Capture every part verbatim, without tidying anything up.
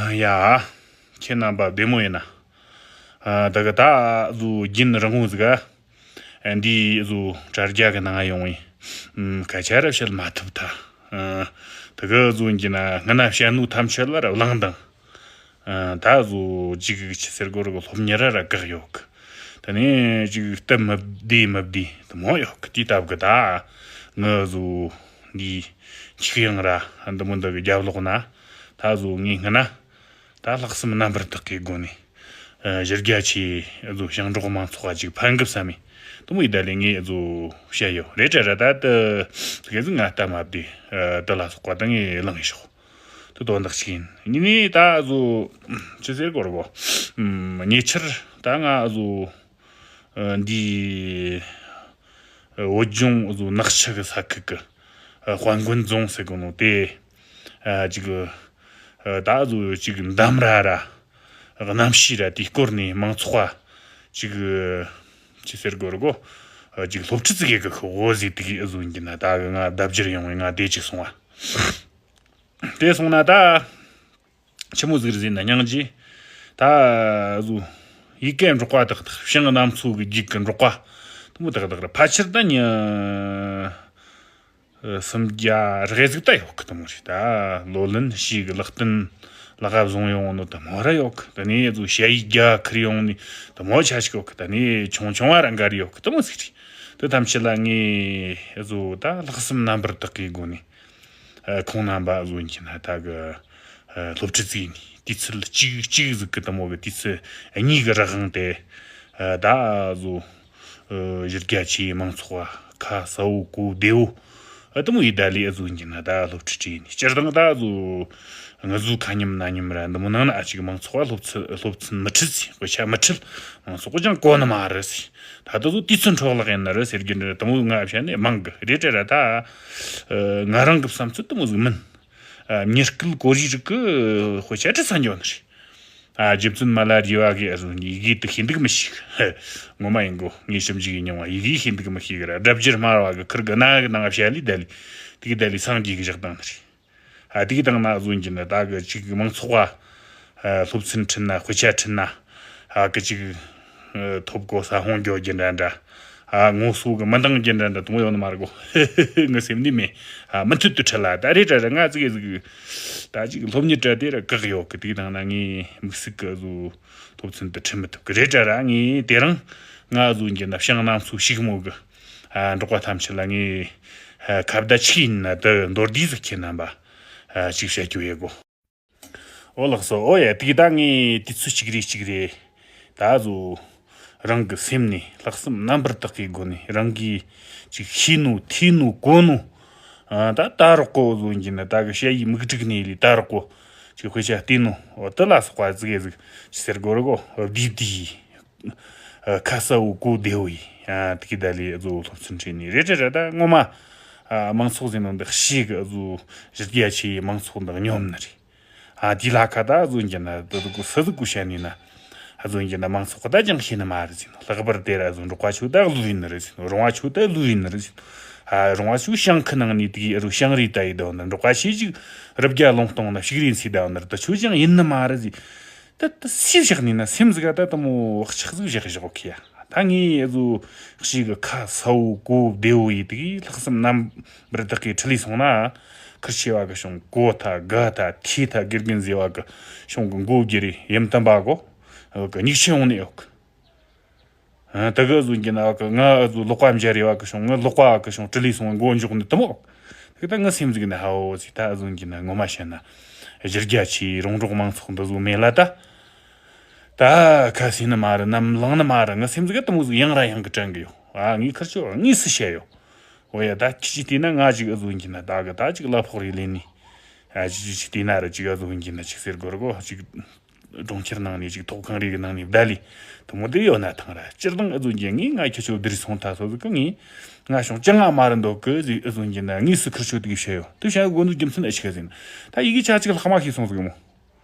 ཡ། ཁྱེད་རྣམ་པ་བདེ་མོ་ཡིན་ན། ཨ། ད་གི་ད་གཟོད་རྒྱུན་རིང་བོ་ཟིག་ག་འདིའི་གཟོད་དྲ་རྒྱ་གི་ནང་ཡོང་བའི་སྐད་ཆ་ར་བཤད་མ་ཐུབ་ཐལ། ཨ། ད་གི་གཟོད་ཡིན་གྱི་ན་སྔ་ན་བཤད་ནོ་ཐམས་ཅད་ལ་ར་བླངས་དང་། ཨ། ད་གཟོད་ཅིག་ཅི་ཟེར་དགོས་རེད་གོ། སློབ་གཉེར་ར་ར་བཀག་ཡོད་གི། ད་ནི་ཅིག་སྟབས་མི་བདེ་མི་བདེ་དེ་མོ་ཡོད་གི། དེའི་སྟབས་གི་ད་ངི་གཟོད་འདི་འཁྱུག་དབྱངས་ར་འདི་མོ་འདི་གི་རྒྱབ་ལོགས་ན་ད་གཟོད་ངས་སྔ་ན་ད་ལྷག་བསམ་རྣམ་པར་དག་གི་སྒོ་ནས། ཨ། གཞི་རྒྱ་ཆེའི་གཟོད་ཞིང་འབྲོག་མང་ཚོགས་ཀ་ཅིག་ཕན་གི་བསམ་མི་དེ་མོ་ཡི་ད་ལས་ངས་གཟོད་བཤད་ཡོད་རེད་དྲ་ར། ད་དེ་གི་གཟོད་ང་སྟབས་མ་བདེ། ཨ། དེ་ལ་སོགས་པ་ད་ངས་བླངས་ཡི་ཤོག་དེ་དོན་དག་ཅིག་ཡིན། གཉིས་ནས་ད་གཟོད་ཅི་ཟེར་དགོས་རེད་གོ། ཨམ། ཉེ་ཆར་ད་ང་གཟོད། ཨ། འདི། ཨ། བོད་ལྗོངས་གཟོད་ནག་ཆུ་གི་ས་ཁུལ་གི། ཨ། དཔལ་མགོན་རྫོང་ཟེར་གོ་ནོ་དེ། ཨ། ཅིག་ཨ། ད་གཟོད་ཅིག་འདམ་ར་ར་གནམ་གཤིས་ར་དེའི་སྐོར་ནས་མང་ཚོགས་པ་ཅིག་ཅི་ཟེར་དགོས་རེད་གོ། ཨ། ཅིག་སློབ་ཁྲིད་ཟིག་གི་ཁུ་འོ་ཟིག་དེ་གི་གཟོད་ཡིན་གྱི་ན་ད་གི་ང་ལྡབ་འགྱུར་ཡོང་བས་ང་དེ་ཅིག་སོང་བ། དེ་སོང་ན་ད་ཆི་མོ་ཟིག་རེད་ཟེར་ན། སྙིང་རྗེ། ད་གཟོད་ཡི་གེ་འབྲོག་པ་དག་དག་ཞིང་གནམ་མཚོ་གི་རྒྱུད་ཀྱི་འབྲོག་པ་དེ་མོ་དག་དག་ར་ཕལ་ཆེར་ད་ཉི་སུམ་བརྒྱ་རེ་ཟིག་ད་ཡོད་གི། དེ་མོ་རེད། ད་ལོ་ལོན་ཞིག་གི་ལག་རྟེན་ལག་བཟུང་ཡོང་ནོ་དེ་མོ་ར་ཡོད་གི། ད་ནི་གཟོད་ཞ་ཡི་རྒྱ་ཁུར་ཡོང་ནི་དེ་མོ་ཆ་ཞིག་ཡོད་གི། ད་ནི་ཆུང་ཆུང་བ་ར་འགའ་རེ་ཡོད་གི། དེ་མོ་ཟིག་རེད། དེ་ཐམས་ཅད་ལ་ངས་གཟོད་ད་ལྷག་བསམ་རྣམ་པར་དག་གི་སྒོ་ནས། ཨ། ཁོང་རྣམ་པ་གཟོད་ཡིན་གྱི་ན་ད་གི། ཨ། སློབ་ཁྲིད་ཟིག་ནས་དུས་ཚོད་གཅིག་གཅིག་ཟིག་གི་དེ་མོ་གི་དུས་ཚོད་གཉིས་གི་རག་དབང་དེ། ཨ། ད་གཟོད། ཨ། གཞི་རྒྱ་ཆེའི་མང་ཚོགས་པ་ཁ་གསལ་བོ་གོ་བདེ་བོ། ཨ། དེ་མོ་ཡི་ད་ལས་གཟོད་ཡིན་གྱི་ན་ད་སློབ་ཁྲིད་བྱས་ནས་སྤྱིར་བཏང་ད་གཟོད་ང་ཚོ་ཁ་ཉིམ་ན་ཉིམ་ར་འདི་མོ་ནང་ན་ཨ་ཅིག་མང་ཚོགས་པ་སློབ་ཚན་སློབ་ཚན་མི་ཁྲིད་ཟེར། དཔེ་ཆ་མི་ཁྲིད། མང་ཚོགས་པ་ཅང་གོ་ནི་མ་རེད་ཟེར། ད་དེ་ཚོ་དུས་ཚོད་འཕྲོ་བརླག་ཡིན་ནི་རེད་ཟེར་གྱི་འདྲ་དེ་མོ་ང་བཤད་ནས་མང་གི་རེད་དྲ་ར། ད། ཨ། ང་རང་གི་བསམ་ཚུལ་དེ་མོ་ཟིག་མིན། ཨ། མྱི་སྐད་གོ་རིགས་རིགས་ཀྱི་དཔེ་ཆ་འབྲི་ས་འགྱོ་ནི་རེད། ཨ། རྗེ་བཙུན་མ་ལ་རས་པ་གིས་ཨ་ཟོ་ཡི་གེ་དེ་ཤེས་འདུག་མི་ཤེས། ངོ་མ་ཡིན་གོ། ངས་ཞིབ་འཇུག་ཡིན་མྱོང་བ། ཡི་གེ་ཤེས་འདུག་མི་ཤེས་གི་ར། སྒྲ་བསྒྱུར་སྨྲ་བ་གི་ཁུར་གི་ན་གི་ནང་བཤད་ལི་ད་ལི། དེ་གི་ད་ལི་སངས་རྒྱས་གི་བཞག་སྟངས་ནི་རེད། ཨ། དེ་གི་དང་ན་ཨ་ཟོ་ཡིན་གྱི་ན་ད་གི་ཅིག་མང་ཚོགས་པ། ཨ། སློབ་ཚན་ཁྲིད་ན་དཔེ་ཆ་ཁྲིད་ན། ཨ། གི་ཅིག་ཨ། ཐོབ་གོ་ས་ཧོང་གྱོ་རྒྱུ་འདྲ་འདྲ། ཨ། ངོ་སོ་གི་མི་འདང་རྒྱུ་འདྲ་འདྲ་དུང་ཡོད་ནི་མ་རེད་གོ། ངི་སེམས་ནི་མེད། ཨ། མུ་མཐུད་དུ་ཁྲིད་ལ་ད་རེད་དྲ་ར། ང་ཙི་གེ་ཟིག་ད་ཅིག་སློབ་གཉེར་དྲ་དེ་ར་བཀག་ཡོད་གི། དེ་གི་དང་ན་ངས་དམིགས་བསལ་གི་ཨ་ཟོ་སློབ་ཚན་དུ་ཁྲིད་མི་ཐུབ་གི་རེད་དྲ་ར། ངས་དེ་རིང་ང་ཨ་ཟོ་གྱི་ན་ཞིང་གནམ་མཚོ་ཕྱུག་མོ་གི། ཨ། འབྲོག་པ་ཐམས་ཅད་ལ་ངས། ཨ། ཁ་བརྡ་ཆི་ཡིན་ན་དེ་མདོར་བསྡུས་ཟིག་ཁྱེད་རྣམ་པ། ཨ། ཅིག་བཤད་རྒྱུ་ཡེ་གོ། ཨོ་ལགས་སོ། ཨོ་ཡ། དེ་གི་ད་ངས་དུས་ཚོད་གཅིག་རེ་གཅིག་རེ་ད་གཟོད་རང་གི་སེམས་ནས་ལྷག་བསམ་རྣམ་པར་དག་གི་སྒོ་ནས་རང་གིས་ཅིག་ཤེས་ནོ་ཐོས་ནོ་གོ་ནོ། ཨ། ད་ད་རོགས་གོ་ཨ་ཟོ་ཡིན་གྱི་ན་ད་གི་ཞ་ཡི་མིག་འབྲུག་ནས་ལས་ད་རོགས་གོ་ཅིག་དཔེ་ཆ་བལྟས་ནོ། ཨོ། དེ་ལ་སོགས་པ་ཟིག་གེ་ཟིག་ཅི་ཟེར་དགོས་རེད་གོ། བསྡུས་བསྡུས། ཨ། ཁ་གསལ་བོ་གོ་བདེ་བོ་ཡིན། ཨ། དེ་གི་ད་ལས་ཨ་ཟོ་སློབ་ཚན་ཁྲིད་ནི་རེད་དྲ་ར། ད་ངོ་མ། ཨ། མང་ཚོགས་ཟེར་ནོ་འདི་ཤེས་གི། ཨ་ཟོ་གཞི་རྒྱ་ཆེའི་མང་ཚོགས་འདི་སྙོམས་ནི་རེད། ཨ། དེ་ལ་ཁ་ད་ཨ་ཟོ་གྱི་ན་དེ་དུ་གོ་སུ་དུ་གོ་བཤད་ནི་ན། ཨ་ཟོ་གྱི་ན་མང་ཚོགས་ད་ཅང་ཤེས་ནི་མ་རེད་ཟེར་ནོ། ལྷག་པར་དེ་ར་ཨ་ཟོ་འབྲོག་པ་ཆོ་ད་ལོས་ཡིན་ནི་རེད་ཟེར་ནོ། རོང་བ་ཆོ་ད་ལོས་ཡིན་ནི་རེད་ཟེར་ནོ། ཨ། རོང་བ་ཆོ་ཞིང་ཁུལ་ནང་ནས་དེ་གི་ཨ་རུ་ཞིང་རས་ད་ཡི་ད་ནི། འབྲོག་པ་ཆོ་ཅིག་རི་རྒྱ་ལུང་སྟོང་ན་ཕྱུགས་རས་ཚིག་ད་ནི་རེད། དེ་ཆོ་ཅང་ཡིན་ནི་མ་རེད་ཟེར། ད་ད་སུས་བཞག་ནི་ན་སེམས་ཟིག་ག་ད་དེ་མོ་ལྕགས་ཟིག་བཞག་བཞག་གི་ཡ། ད་ངས་ཨ་ཟོ་ཞིག་གི་ཁ་གསལ་བོ་གོ་བདེ་བོ་ཡི་དེ་གི་ལྷག་བསམ་རྣམ་པར་དག་གི་ཁྲིད་ལས་སོང་ན། ཁུར་ཆེ་བ་གི་ཤོང་གོ་ཐ་དགའ་ཐ་ཐི་ཐ་དགེ་རྒན་ཟེར་བ་གི་ཤོང་གི་མགོ་བསྒྱུར་རེ་ཡུམ་དམ་པ་གོ་གི་མྱིག་ཆེན་ཡོང་ནི་ཡོད་གི། ཨ། ད་གི་ཨ་ཟོ་གྱི་ན་གི་ང་ཨ་ཟོ་ལོག་པ་མཇལ་རེ་བ་གི་ཤོང་ངི་ལོག་པ་གི་ཤོང་ཁྲིད་ལས་སོང་མགོ་འཇོག་ནི་དེ་མོ། དེ་ད་ངི་སེམས་ཟིག་ནི་ཧ་འོ་ཟིག་ད་ཨ་ཟོ་གྱི་ན་ངོ་མ་བཤད་ན་གཞི་རྒྱ་ཆེའི་རོང་འབྲོག་མང་ཚོགས་འདི་ཟོ་མེད་ལ་ད། ད་ཁ་སེ་ནི་མ་རེད། ནམ་ལངས་ནི་མ་རེད། ངི་སེམས་ཟིག་ག་དེ་མོ་ཟིག་ཡང་ར་ཡང་གི་དྲན་གི་ཡོད། ཨ། ངས་ཁུར་ཆོ་དངོས་སུ་བཤད་ཡོད། འོ་ཡ། ད་ཁྱི་ཅི་བལྟས་ན་ང་ཅིག་ཨ་ཟོ་གྱི་ན་ད་གི་ད་ཅིག་གླ་ཕོགས་རེ་ལེན་ནི། ཨ། ཅི་ཅི་ཅི་བལྟས་ན་ར་ཅིག་ཨ་ཟོ་གྱི་ན་ཅིག་ཟེར་དགོས་རེད་གོ། ཅིག་གྲོང་ཁྱེར་ནང་ནས་ཅིག་ཐོག་ཁང་རེ་གི་ནང་ནས་བསྡད་ལི་དེ་མོ་དེ་ཡོད་ན་ཐང་ར། སྤྱིར་བཏང་ཨ་ཟོ་གྱི་ངས་ང་ཁྱི་ཆོ་བསྡུར་སོང་ད་སོ་ཟིག་གི་ངས་ང་ཤོང་ཅང་ང་མ་རེད་འདུག་གི་ཟིག་ཨ་ཟོ་གྱི་ན་དངོས་སུ་ཁུར་ཆོ་དེ་གི་བཤད་ཡོད། དེ་བཤད་དགོས་ནོ་རྒྱུ་མཚན་ཨ་ཅི་ག་ཟིན་ད་ཡི་གེ་ཆ་ཅིག་ལྷག་མ་ཤེས་སོང་ཟིག་མོ།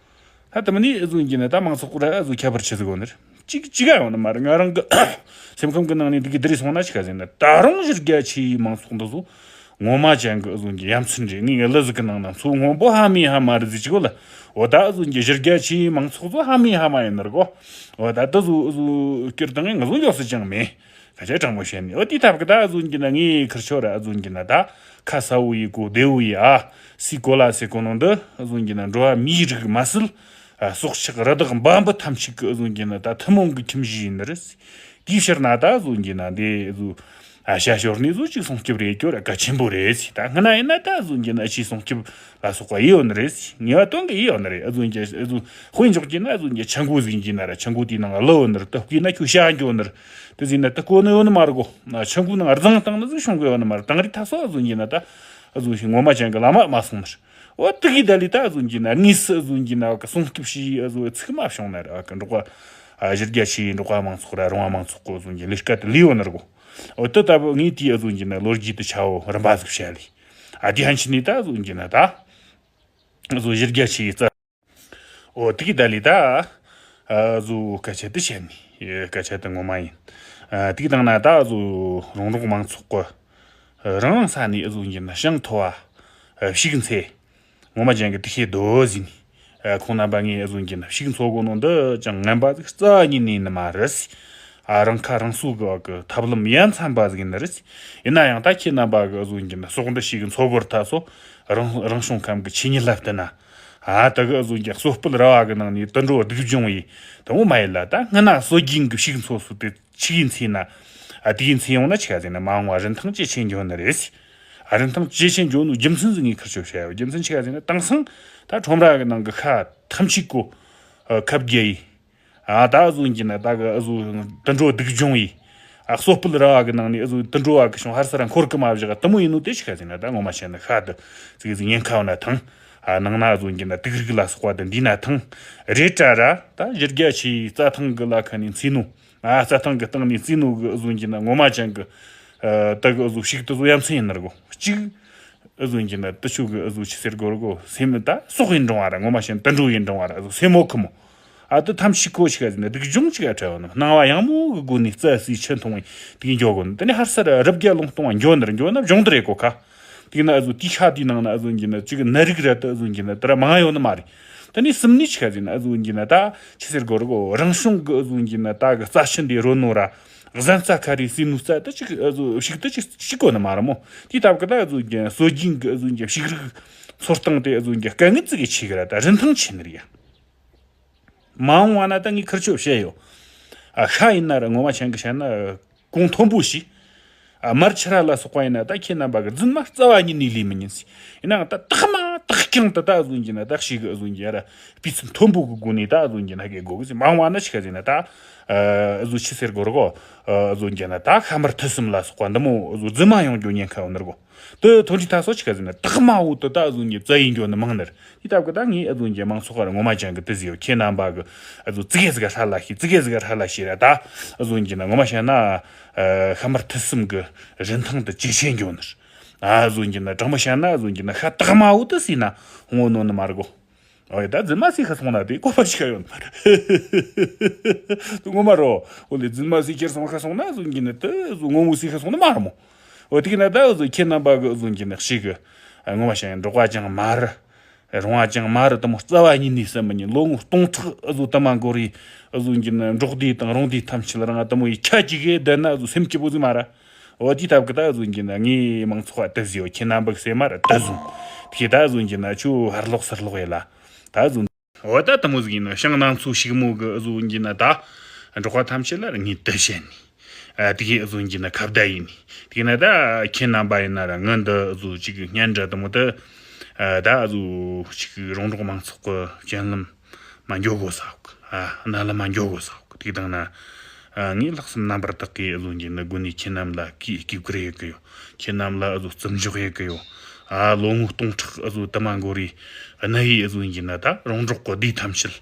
ད་དེ་མིན་ནི་ཨ་ཟོ་གྱི་ན་ད་མང་ཚོགས་ར་ཨ་ཟོ་ཁྱད་པར་ཆེ་ཟིག་གོ་ནི་རེད། ཅིག་ཅིག་ག་ཡོང་ནི་མ་རེད། ང་རང་གི་སེམས་ཁམས་གི་ནང་ནས་འདི་གི་བསྡུར་སོང་ན་ཅི་ག་ཟེར་ན་ད་རུང་གཞི་རྒྱ་ཆེའི་མང་ཚོགས་འདི་ཚོ་ ངོ་མ་ཅན་གི་ཨུ་ཟོན་གྱི་ཡ་མཚན་རེད། ངའི་ལུ་ཟིག་གི་ནང་ན་མཚོ་སྔོན་པོ་ཧ་མི་ཧ་མ་རེད་ཟིག་ཅིག་གོ་ལ། འོ་ད་ཨུ་ཟོན་གྱི་གཞི་རྒྱ་ཆེའི་མང་ཚོགས་ཚོ་ཧ་མི་ཧ་མ་ཡིན་ནར་གོ། འོ་ད་ད་ཟུ་ཨུ་ཟུ་སྐྱུར་དང་ང་ཟུ་ཡོད་སུ་ཅང་མེད། ཁ་ཆེ་དྲང་མོ་བཤད་ནི། འོ་དེ་ཐབ་གི་ད་ཨུ་ཟོན་གྱི་ན་ངའི་ཁིར་ཆོ་ར་ཨུ་ཟོན་གྱི་ན་ད་ཁ་ས་བོ་ཡི་གོ་བདེ་བོ་ཡི་ཨ་སི་གོ་ལ་སི་གོ་ནང་འདི་ཨུ་ཟོན་གྱི་ན་འགྲོ་བ་མིའི་རིགས་མ་སྲིད། ཨ་སྲོག་ཆགས་རི་དྭགས་འབའ་འབུ་ཐམས་ཅད་ཀྱི་ཨུ་ཟོན་གྱི་ན་ད་ཐུན་མོང་གི་ཁྱིམ་གཞིས་ཡིན་ནི་རེད། དེའི་ཕྱིར་ན་ད་ཨུ་ཟོན་གྱི་ན་འདི་ཨུ་ཟོ་ཨ་ཤ་ཤོར་ནས་ཟོ་ཅིག་སྲུང་སྐྱོབ་རེད་སྐྱོ་ར་གལ་ཆེན་པོ་རེད་ཟེར། ད་སྔ་ན་ཡིན་ན་ད་ཨུ་ཟོན་གྱི་ན་ཨ་ཆེ་སྲུང་སྐྱོབ་ལ་སོགས་པ་ཡིན་ཡོད་ནི་རེད་ཟེར། ངེས་པ་དོན་གི་ཡིན་ཡོད་ནི་རེད། ཨུ་ཟོན་གྱི་ཨུ་ཟོ་དཔེ་འཇོག་གྱི་ན་ཨུ་ཟོན་གྱི་ཆང་གོ་ཟིན་གྱི་ན་ར་ཆང་གོ་དེའི་ནང་ལ་ལུ་ཡོད་ནི་རེད། ད་བསྐུས་ན་ཁྱོད་ཤ་འགྱོ་ནི་རེད། དེ་ཟིན་ན་ད་གོ་ནི་ཡོད་ནི་མ་རེད་གོ། ཆང་གོའི་ནང་རྫིང་བཏང་ནི་ཟིག་བྱུང་གི་ཡོད་ནི་མ་རེད། དང་རི་ཐ་སོ་ཨུ་ཟོན་གྱི་ན་ད་ཨུ་ཟོན་ཞིག་ངོ་མ་ཅན་གི་ལ་མ་མ་སོང་ནི་རེད། འོ་དེ་གི་ད་ལི་ད་ཨུ་ཟོན་གྱི་ན་དངོས་སུ་ཨུ་ཟོན་གྱི་ན་གི་སྲུང་སྐྱོབ་བྱེད་ཨུ་ཟོ་ཚིག་མ་བྱུང་ན་ར་གི་འབྲོག་པ་ཨ་གཞི་རྒྱ་ཆེའི་འབྲོག་པ་མང་ཚོགས་ར་རོང་བ་མང་ཚོགས་གི་ཨུ་ཟོན་གྱི་ལས་ཀ་དེ་ལས་ཡོད་ནི་རེད་གོ། འོ་དེ་ལྟ་བུ་ངས་དེའི་ཨུ་ཟོན་གྱི་ན་ལོ་རྒྱུས་དེ་ཆ་བོ་རིམ་པ་ཟིག་བཤད་ལི། ཨ་དེ་ཧན་ཆི་ནི་ད་ཨུ་ཟོན་གྱི་ན་ད་ཨུ་ཟོ་གཞི་རྒྱ་ཆེའི་རྩ། འོ་དེ་གི་ད་ལི་ད་ཨུ་ཟོ་སྐད་ཆ་དེ་བཤད་ནི། སྐད་ཆ་དེ་ངོ་མ་ཡིན། ཨ་དེ་གི་དང་ན་ད་ཨུ་ཟོ་རོང་འབྲོག་མང་ཚོགས་གི་རང་རང་ས་ནས་ཨུ་ཟོན་གྱི་ན་ཤིང་མཐོ་བ་ཕྱུགས་འཚོ། ངོ་མ་ཅན་གི་དེ་ཤེས་དོ་ཟིན། ཁོང་རྣམ་པ་ངས་ཨུ་ཟོན་གྱི་ན་ཕྱུགས་འཚོ་གོ་ནོ་འདི་ཅང་ངན་པ་ཟིག་རྩ་བ་ཉིད་ནས་ནི་མ་རེད། ཨ་རང་ཁ་རང་གསོ་གི་བ་གི་ཐབས་ལམ་ཡ་མཚན་པ་ཟིག་ཡིན་ནི་རེད། ཡིན་ན་ཡང་ད་ཁྱེད་རྣམ་པ་གི་ཨུ་ཟོན་གྱི་ན་ཟོག་འདི་ཞིག་འཚོ་གོ་ར་ཐ་སོ་རང་རང་བྱུང་ཁམས་གི་ཆོས་ཉིད་ལ་བསྟུན་ན། ཨ་ད་གི་ཨུ་ཟོན་གྱི་གསོ་སྤེལ་ར་བ་གི་ནང་ནས་དུད་འགྲོ་སྡུག་སྦྱོང་བའི་དུ་མོ་མ་ཡིན་ལ། ད་སྔ་ན་སྲོལ་རྒྱུན་གི་ཕྱུགས་འཚོ་སྲོལ་དེ་ཆི་གི་འཚོས་ན། ཨ་དེ་གི་འཚོས་ཡོང་ན་ཆི་ག་ཟེར་ན་མ་འོངས་བ་རིན་ཐང་ཇེ་ཆེ་འགྱོ་ནི་རེད། ཨ་རིན་ཐང་ཇེ་ཆེ་འགྱོ་ནོ་རྒྱུ་མཚན་ཟིག་ངས་ཁུར་ཆོ་བཤད་ཡོད། རྒྱུ་མཚན་ཆི་ག་ཟེར་ན་དེང་སང་ད་ཁྲོམ་ར་གི་ནང་གི་ཤ་ཐམས་ཅད་གོ་ཁབ་རྒྱག་ཡི། ཨ་ད་ཨུ་ཟོན་གྱི་ན་ད་གི་ཨུ་ཟོ་དུད་འགྲོ་སྡུག་སྦྱོང་ཡི། ཨ་གསོ་སྤེལ་ར་བ་གི་ནང་ནས་ཨུ་ཟོ་དུད་འགྲོ་བ་གི་བྱུང་ཧར་ས་ར་འཁོར་གི་མ་བཞག་དུ་མོ་ཡིན་ནོ་དེ་ཆི་ག་ཟེར་ན་ད་ངོ་མ་བཤད་ན་ཤ་དུ་ཙིག་ཙིག་ཉེན་ཁ་བ་ན་ཐང་། ཨ་ནང་ན་ཨུ་ཟོན་གྱི་ན་དུག་རིགས་ལ་སོགས་པ་དུ་འདི་ན་ཐང་། རེད་དྲ་ར་ད་གཞི་རྒྱ་ཆེའི་རྩྭ་ཐང་གི་ལ་ཁ་ནས་འཚོས་ནོ། ཨ་རྩྭ་ཐང་གི་སྟེང་ནས་རྩིས་ནོ་གི་ཨུ་ཟོན་གྱི་ན་ངོ་མ་ཅན་གི། ཨ་ད་གི་ཨུ་ཟོ་ཞིག་ཏུ་ཟོ་ཡ་མཚན་ཡིན་ནར་གོ་གཅིག་ཨུ་ཟོན་གྱི་ན་ཏི་ཆུ་གི་ཨུ་ཟོ་ཆི་ཟེར་གོ་ར་གོ་སེམས་ད་སྲོག་ཡིན་འགྲོ་བ་ར་ངོ་མ་ཤེས་དུད་འགྲོ་ཡིན་འགྲོ་བ་ར་ཨུ་ཟོ་སེམས་མོ་ཁི་མོ། ཨ་ད་ཐམས་ཅད་ཁོ་ཆི་ག་ཟེར་ན་སྡུག་སྦྱོང་ཆི་ག་འཕྲད་བ་ནི་སྣང་བ་ཡང་མོ་གི་སྒོ་ནས་རྩྭ་ཟོས་ཆུ་འཐུང་བའི་དེ་འགྱོ་གོ་ནི། དེ་ནས་ཧར་ས་ར་རི་བརྒྱ་ལུང་སྟོང་བ་འགྱོ་ནི་ར་འགྱོ་ན་སྦྱོང་དུ་རེད་གོ་ཁ། དེ་ན་ཨུ་ཟོ་དེའི་ཤ་དེའི་ནང་ན་ཨུ་ཟོན་གྱི་ན་ཅིག་ནད་རིགས་ར་ད་ཨུ་ཟོན་གྱི་ན་དེ་ར་མང་ཡོད་ནི་མ་རེད། དེ་ནས་གསུམ་ནས་ཆི་ག་ཟེར་ན་ཨུ་ཟོན་གྱི་ན་ད་ཆི་ཟེར་གོ་ར་གོ་རང་བྱུང་གི་ཨུ་ཟོན་གྱི་ན་ད་གི་རྩྭ་ཆུ་འདི་རོལ་ནོ་ར་གཟན་རྩྭ་ཁ་རེ་ཟོས་ནོ་རྩྭ་ད་ཅིག་ཨུ་ཟོ་ཞིག་ད་ཅིག་ཅིག་གོ་ནི་མ་རེད་མོ། དེའི་སྟབས་གི་ད་ཨུ་ཟོན་གྱི་སྲོལ་རྒྱུན་གི་ཨུ་ཟོན་གྱི་ཕྱུགས་རིགས་འཚོ་སྟངས་དེ་ཨུ་ཟོན་གྱི་དཀའ་ངལ་ཙིག་གི་ཆེ་གི་ར་ད་རིན་ཐང་ཆེ་ནི་རེད་ཡ། མ་འོངས་བ་ན་ད་ངས་ཁུར་ཆོ་བཤད་ཡོད། ཨ་ཤ་ཡིན་ན་ར་ངོ་མ་ཆང་གི་ཤ་ན་གོང་མཐོན་པོ་ཞིག་ཨ་མར་ཆུ་ར་ལ་སོགས་པ་ཡིན་ན་ད་ཁྱེད་རྣམ་པ་གི་རྫུན་མ་རྩ་བ་ཉིད་ནས་ལས་མི་ཉན་ཟེར། ཡིན་ནའང་ད་དག་མ་དག་རྐྱང་དུ་ད་ཨུ་ཟོན་གྱི་ན་ད་ཞིག་གི་ཨུ་ཟོན་གྱི་ཡ་ར་སྤུས་ཚད་མཐོན་པོ་གི་སྒོ་ནས་ད་ཨུ་ཟོན་གྱི་ན་གི་དགོ་གི་ཟེར། མ་འོངས་བ་ན་ཆི་ག་ཟེར་ན་ད་ཨུ་ཟོ་ཆི་ཟེར་གོ་ར་གོ་ཨུ་ཟོན་གྱི་ན་ད་ཤ་མར་ཐུད་གསུམ་ལ་སོགས་པ་འདི་མོ་ཨུ་ཟོ་རྫུན་མ་ཡོང་རྒྱུ་ཉེན་ཁ་ཡོད་ནི་རེད་གོ། དེ་ཐོན་ཁྲི་ཐ་སོ་ཆི་ག་ཟེར་ན་དག་མ་འུ་དུ་ད་ཨུ་ཟོན་གྱི་རྩྭ་ཡིན་རྒྱུ་ནི་མང་ནི་རེད། དེ་ལྟ་བུ་ད་ངས་ཨུ་ཟོན་གྱི་མང་ཚོགས་ཀ་ར་ངོ་མ་ཅན་གི་དེ་ཟེར་ཡོད། ཁྱེད་རྣམ་པ་གི་ཨུ་ཟོ་ཙི་གེ་ཟིག་ཧྲ་ལ་ཤེས་ཙི་གེ་ཟིག་ཧྲ་ལ་ཤེས་ར་ད་ཨུ་ཟོན་གྱི་ན་ངོ་མ་བཤད་ན་ཤ་མར་ཐུད་གསུམ་གི་རིན་ཐང་དུ་ཇེ་ཆེ་འགྱོ་ནི་རེད། ཨུ་ཟོན་གྱི་ན་དྲང་མོ་བཤད་ན་ཨུ་ཟོན་གྱི་ན་ཤ་དག་མ་འུ་དུ་ཟོས་ན་ངོ་ནོ་ནི་མ་རེད་གོ། ཨོ་ཡ་ད་རྫུན་མ་ཟོས་ཁ་སོང་ན་དེ་བཀོད་པ་ཞིག་ཡོད་མ་རེད། དེ་ངོ་མ་རོ། ཨོ་ལེ་རྫུན་མ་ཟོས་ཁྱེར་སོང་ཁ་སོང་ན་ཨུ་ཟོན་གྱི་ན་དེ་ཨུ་ཟོ་ངོ་མ་ཟོས་ཁ་སོང་ན་མ་རེད་མོ། ཨོ་དེ་གི་ན་ད་ཨུ་ཟོ་ཁྱེད་རྣམ་པ་གི་ཨུ་ཟོན་གྱི་ན་ཞིག་གི་ངོ་མ་བཤད་ཡང་འབྲོག་པ་ཅང་མ་རེད། རོང་བ་ཅང་མ་རེད། དེ་མོ་རྩ་བ་ཉིད་ནས་བསམ་མི་ཉན། ལོ་ངོ་སྟོང་ཕྲག་ཨུ་ཟོ་དུ་མ་འགོར་རེ་ཨུ་ཟོན་གྱི་ན་འབྲོག་སྡེ་དང་རོང་སྡེ་ཐམས་ཅད་རང་དེ་མོ་ཡི་ཁྱ་ཅིག་གི་བསྡད་ན་ཨུ་ཟོ་སེམས་སྐྱིད་པོ་ཟིག་མ་རེད། འོ་དེའི་སྟབས་ཀྱིས་ད་ཨུ་ཟོན་གྱི་ན་ངའི་མང་ཚོགས་ཨ་དེ་ཟེར་ཡོད། ཁྱེད་རྣམ་པ་གི་སེམས་མ་ར་དེ་ཟུང་། དེ་ད་ཨུ་ཟོན་གྱི་ན་ཆུ་ཧར་ལོག་སར་ལོག་ཡེ་ལ་ད་ཨུ་ཟོན། འོ་ད་དེ་མོ་ཟིག་ཡིན་ན་ཤང་ནང་ཚོ་ཞིག་མོ་གི་ཨུ་ཟོན་གྱི་ན་ད་འབྲོག་པ་ཐམས་ཅད་ལ་ར་ངས་དེ་བཤད་ནི། ཨ་དེ་གི་ཨུ་ཟོན་གྱི་ན་ཁ་བརྡ་ཡིན་ནི། དེ་གི་ན་ད་ཁྱེད་རྣམ་པ་ཡིན་ན་ར་ངི་འདི་ཨུ་ཟོ་ཅིག་གི་སྙན་འདྲ་དེ་མོ་ད་ཨ་ད་ཨུ་ཟོ་ཅིག་གི་རོང་འབྲོག་མང་ཚོགས་གི་སྤྱན་ལམ་མ་འགྱོ་དགོས་ས་ཡོད་གི། ཨ་རྣ་ལམ་མ་འགྱོ་དགོས་ས་ཡོད་གི། དེ་དང་ན་ཨ་ངས་ལྷག་བསམ་རྣམ་པར་དག་གིས་ཨུ་ཟོན་གྱི་ན་དགོན་ནས་ཁྱེད་རྣམས་ལ་གུས་གུས་བཀུར་ཡེ་གི་ཡོད། ཁྱེད་རྣམས་ལ་ཨུ་ཟོ་བརྩི་འཇོག་ཡེ་གི་ཡོད། ཨ་ལོ་ངོ་སྟོང་ཕྲག་ཨུ་ཟོ་དུ་མ་འགོར་རེ་གནའ་བོའི་ཨུ་ཟོན་གྱི་ན་ད་རོང་འབྲོག་གི་སྡེ་ཐམས་ཅད་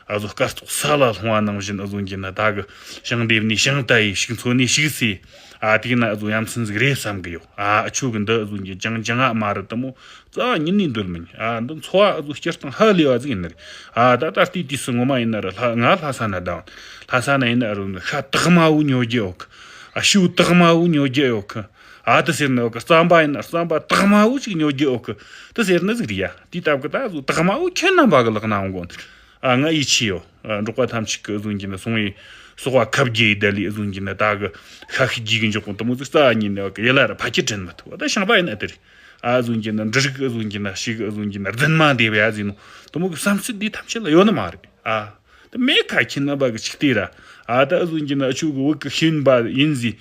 ཨུ་ཟོ་སྐར་ཚོགས་ས་ལ་ལྷུང་བ་ནང་བཞིན་ཨུ་ཟོན་གྱི་ན་ད་གི་ཞིང་འདེབས་ནས་ཞིང་བལྟ་ཡེ་ཕྱུགས་འཚོ་ནས་ཕྱུགས་བསད། ཨ་དེ་གི་ན་ཨུ་ཟོ་ཡ་མཚན་ཟིག་རེད་བསམ་གི་ཡོད། ཨ་ཨ་ཆོ་གི་འདི་ཨུ་ཟོན་གྱི་ཅང་ཅང་ཨ་མ་རེད་དེ་མོ། རྩ་བ་ཉིད་ནས་འདོད་མིན། ཨ་འདི་འཚོ་བ་ཨུ་ཟོ་སྤྱིར་བཏང་ཧ་ལས་པ་ཟིག་ཡིན་ནི་རེད། ཨ་ད་ད་ལྟའི་དུས་སུ་ངོ་མ་ཡིན་ན་ར་ལྷ་ང་ལྷ་ས་ན་བསྡད། ལྷ་ས་ན་ཡིན་ན་ར་ཤ་དག་མ་བོ་ཉོ་རྒྱུ་ཡོད་གི། ཨ་ཤུ་དག་མ་བོ་ཉོ་རྒྱུ་ཡོད་གི། ཨ་དེ་ཟེར་ནི་འོ་གི་རྩམ་པ་ཡིན་ན་རྩམ་པ་དག་མ་བོ་ཅིག་ཉོ་རྒྱུ་འོ་གི་དེ་ཟེར་ནི་ཟིག་རེད་ཡ། དེའི་སྟབས་གི་ད་ཟོ་དག་མ་བོ་ཁྱེད་རྣམ་པ་གི་ལག་ན་འོང་གོ་ནི། ཨ་ང་ཡིད་ཆེས་ཡོད། ཨ་འབྲོག་པ་ཐམས་ཅད་གི་ཨ་ཟོ་གྱི་ན་སོང་བའི་སོག་པ་ཁབ་རྒྱས་ཡི་ད་ལི་ཨ་ཟོ་གྱི་ན་ད་གི་ཤ་ཤི་རྒྱས་གི་འཇོག་གོ་དེ་མོ་ཟིག་རྩ་ཉིད་ནི་འོ་གི་ཡི་ལ་ར་ཕ་ཁྱི་དྲན་མི་ཐུབ། ད་ཤིང་པ་ཡིན་ན་དེ་རེད། ཨ་ཟོ་གྱི་ན་འབྲུ་རིགས་ཨ་ཟོ་གྱི་ན་ཤི་གི་ཨ་ཟོ་གྱི་ན་རྫུན་མ་འདེབས་ཡ་ཟིན་ནོ་དེ་མོ་གི་བསམ་ཚུལ་འདི་ཐམས་ཅད་ལ་ཡོད་ནི་མ་རེད། ཨ། དེ་མེད་ཁ་ཁྱི་རྣམ་པ་གི་ཆིག་སྟེ་ར། ཨ་ད་ཨ་ཟོ་གྱི་ན་ཨ་ཆོ་གི་བུ་གི་ཤེས་པ་ཡིན་ཟི།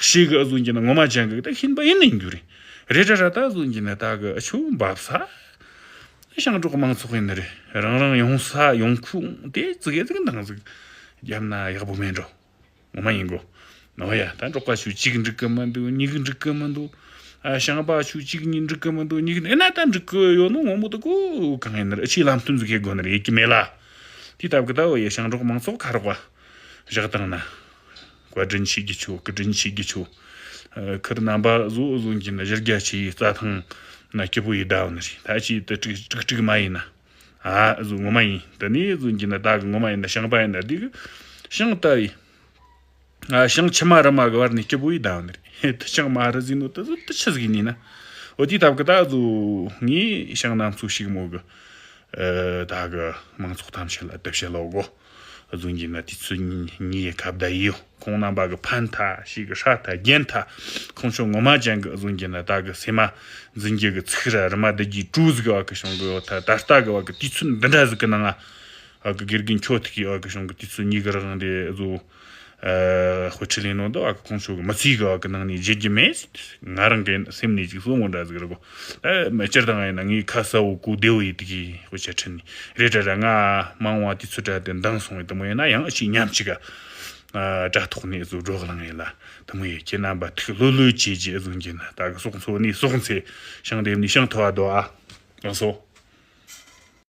ཤི་གི་ཨ་ཟོ་གྱི་ན་ངོ་མ་ཅན་གི་ད་ཤེས་པ་ཡིན་ནི་འགྱུར་རེད། རེད་ར་ར་ད་ཨ་ཟོ་གྱི་ན་ད་གི་ཨ་ཆོ་འབབ་ས། ཞིང་འབྲོག་མང་ཚོགས་ཡིན་ནི་རེད། རང་རང་ཡོང་ས་ཡོང་ཁུངས་དེ་ཙི་གེ་ཙི་གེ་འདང་ཟིག་རྒྱབ་ན་ཡག་པོ་མེད་འགྲོ། ངོ་མ་ཡིན་གོ། ཨོ་ཡ། ད་འབྲོག་པ་ཆུ་གཅིག་འགྲིག་གི་མི་འདུག་གཉིས་འགྲིག་གི་མི་འདུག་ཨ་ཞིང་པ་ཆུ་གཅིག་གཉིས་འགྲིག་གི་མི་འདུག་གཉིས་ཨེ་ན་ད་འགྲིག་གི་ཡོད་ནོ་ངོ་མ་ད་གོ་གང་ཡིན་ན་ར་ཨ་ཆི་ལམ་སྟོན་ཟིག་ཡེད་དགོ་ནི་རེད་ཀི་མེད་ལ། དེ་སྟབས་གི་ད་ཨོ་ཡ་ཞིང་འབྲོག་མང་ཚོགས་ཁ་རོག་པ་བཞག་བཏང་ན། བཀའ་དྲིན་ཆེ་གི་ཆུ་བཀའ་དྲིན་ཆེ་གི་ཆུ། ཨ་ཁིར་རྣམ་པ་བཟོ་བཟོ་གྱི་ན་གཞི་རྒྱ་ཆེ་ཡི་རྩྭ་ཐང་ན་སྐྱིད་པོ་ཡི་ད་འོ་ནི་རེད། ད་ཆི་ད་ཀྲིག་ཀྲིག་ཀྲིག་མ་ཡིན་ན། ཨ་ཟོ་ངོ་མ་ཡིན། ད་ནི་ཟོ་གྱི་ན་ད་གི་ངོ་མ་ཡིན་ན་ཞིང་པ་ཡིན་ན་འདི་གི་ཞིང་ད་ཡི། ཨ་ཞིང་ཆུ་མ་རི་མ་གི་བར་ནས་སྐྱིད་པོ་ཡི་ད་འོ་ནི་རེད། དེ་ཞིང་མ་རི་ཟིན་ནོ་ད་ཟོ་དེ་ཆི་ཟིག་ཡིན་ན། འོ་དེ་སྟབས་གི་ད་ཟོ་ངས་ཞིང་ནམ་ཚོ་ཞིག་མོ་གི། ཨ་ད་གི་མང་ཚོགས་ཐམས་ཅད་ལ་དེབ་བཤད་ལོ་གོ། ཟོ་གྱི་ན་དུས་ཚོད་ཉིན་ཉིན་ཡི་ཁ་བརྡ་ཡིའོ། ཁོང་རྣམ་པ་གི་ཕན་ཐ་ཞིག་གི་ཧྲ་ཐ་རྒྱན་ཐ། ཁོང་ཚོ་ངོ་མ་ཅན་གི་ཟོ་གྱི་ན་ད་གི་སེ་མ་འཛིན་རྒྱུ་གི་ཚིག་ར་རི་མ་བསྡུ་རྒྱུའི་གྲུ་ཟིག་གི་བ་གི་ཞོང་གི་ཡོད་ཐ། ད་ལྟ་གི་བ་གི་དུས་ཚོད་འདི་འདྲ་ཟིག་གི་ནང་ང་བ་གི་དགེ་རྒན་ཁྱོད་ཐུག་གི་བ་གི་ཞོང་གི་དུས་ཚོད་གཉིས་གི་རང་དེ་ཟོ། ཨ་དཔེ་ཁྲིད་ལས་ནོ་འདི་བ་གི་ཁོང་ཚོ་གི་མི་ཚེ་གི་བ་གི་ནང་ནས་བརྗེད་རྒྱུ་མེད། ང་རང་གི་སེམས་ནས་ཅིག་གསུང་ངོ་འདྲ་ཟིག་རེད་གོ། ཨ་མི་སྤྱིར་བཏང་ཡིན་ན་ངའི་ཁ་གསལ་བོ་གོ་བདེ་བོ་ཡི་དེ་གི་དཔེ་ཆ་ཁྲིད་ནས་རེད་དྲ་ར། ང་མ་འོངས་པ་དུས་ཚོད་དྲ་དེ་འདང་སོང་བའི་དེ་མོ་ཡིན་ན་ཡང་ཨ་ཅིག་ཉམས་ཅིག་ག་ཨ་དྲ་ཐོག་ནས་བཟོ་སྒྲོག་ལང་ཡིན་ལ། དེ་མོ་ཡི་ཁྱེད་རྣམ་པ་ཐུགས་ལྷོད་ལྷོད་བྱེད་ཀྱི་ཨ་ཟོ་གྱི་ན་ད་གི་སོག་འཚོ་ནས་སོག་འཚེ་ཤིང་འདེབས་ནས་ཤིང་ཐོ་བ་དོ་ཨ་ལང་སོ།